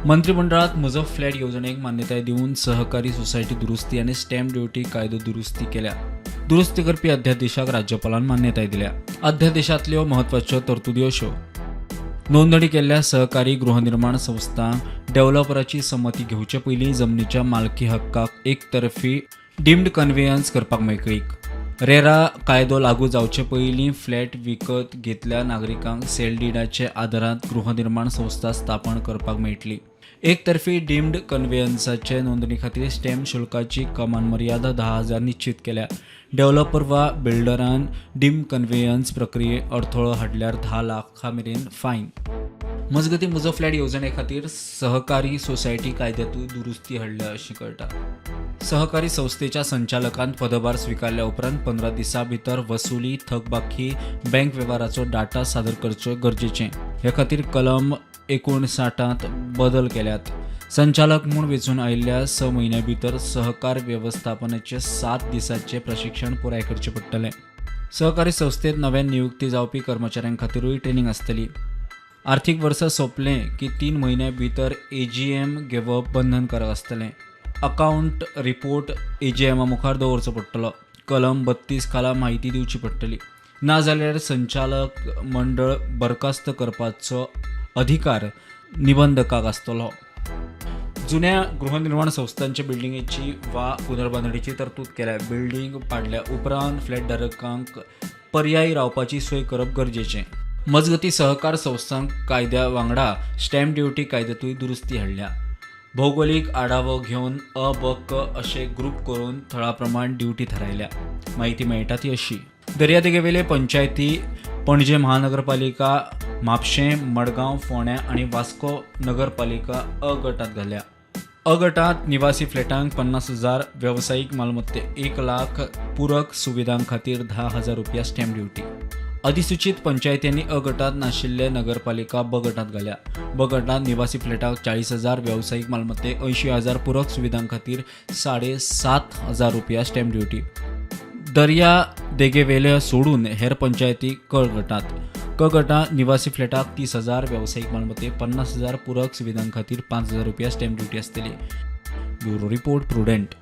मंत्रिमंडळात म्हजो फ्लॅट येवजणेक मान्यताय दिवन सहकारी सोसायटी दुरुस्ती आनी स्टॅम्प ड्युटी कायदो दुरुस्ती केल्या. दुरुस्ती करपी अध्यादेशाक राज्यपालान मान्यताय दिल्या. अध्यादेशांतल्यो म्हत्वाच्यो तरतुदी अश्यो: नोंदणी केल्ल्या सहकारी गृहनिर्माण संस्थांक डेव्हलपराची संमती घेवचे पयलीं जमनीच्या मालकी हक्काक एकतर्फी डिम्ड कन्व्हेयन्स करपाक मेकळीक. रेरा कायदो लागू जावचे पयलीं फ्लॅट विकत घेतल्या नागरिकांक सेल डिडाचे आदारान गृहनिर्माण संस्था स्थापन करपाक मेळटली. एकतर्फी डिम्ड कन्व्हेयन्साचे नोंदणी खातीर स्टॅम्प शुल्काची कमान मर्यादा 10,000 निश्चित केल्या. डेव्हलपर वा बिल्डरान डिम्ड कन्व्हेयन्स प्रक्रिये अडथळो हाडल्यार 10 लाखां मेरेन फायन. मजगतीं, म्हजो फ्लॅट येवजणे खातीर सहकारी सोसायटी कायद्यांतूय दुरुस्ती हाडल्या अशें कळटा. सहकारी संस्थेच्या संचालकान पदभार स्विकारल्या उपरांत 15 दिसां भितर वसुली, थकबाकी, बँक वेव्हाराचो डाटा सादर करचो गरजेचें. हे खातीर कलम 59त बदल केल्यात. संचालक म्हूण वेंचून आयिल्ल्या 6 म्हयन्यां भितर सहकार वेवस्थापनाचे 7 दिसांचें प्रशिक्षण पुराय करचें पडटलें. सहकारी संस्थेत नव्यान नियुक्ती जावपी कर्मचाऱ्यां खातीरूय ट्रेनींग आसतली. आर्थीक वर्स सोंपलें की 3 म्हयन्यां भितर एजीएम घेवप बंधनकारक आसतलें. अकावंट रिपोर्ट एजीएमा मुखार दवरचो पडटलो. कलम 32 खाला म्हायती दिवची पडटली. नाजाल्यार संचालक मंडळ बरखास्त करपाचो अधिकार निबंधकाक आसतलो. जुन्या गृहनिर्माण संस्थांच्या बिल्डिंगेची वा पुनर्बांदणीची तरतूद केल्या. बिल्डींग पाडल्या उपरांत फ्लॅटधारकांक पर्यायी रावपाची सोय करप गरजेचें. मजगतीं, सहकार संस्थांक कायद्या वांगडा स्टॅम्प ड्युटी कायद्यांतूय दुरुस्ती हाडल्या. भौगोलिक आढावो घेवन अ, ब, क अशे ग्रुप करून थळा प्रमाण ड्युटी थारायल्या. म्हायती मेळटा ती अशी: दर्यादेगेवेले पंचायती, पणजे महानगरपालिका, म्हापशें, मडगांव, फोंड्या आनी वास्को नगरपालिका अ गटात घाल्या. अ गटात निवासी फ्लॅटांक 50,000, वेवसायीक मालमत्ते 1 लाख, पूरक सुविधां खातीर 10,000 रुपया स्टॅम्प ड्युटी. अधिसूचित पंचायतींनी अ गटात नाशिल्ले नगरपालिका ब गटात घाल्या. ब गटात निवासी फ्लॅटाक 40,000, वेवसायीक मालमत्ते 80,000, पूरक सुविधां खातीर 7,500 रुपया स्टॅम्प ड्युटी. दर्या देगेवेले सोडून हेर पंचायती क गटात. क गटात निवासी फ्लॅटाक 30,000, वेवसायीक मालमत्ते 50,000, पूरक सुविधां खातीर 5,000 रुपया स्टॅम्प ड्युटी आसतली. Bureau report, prudent.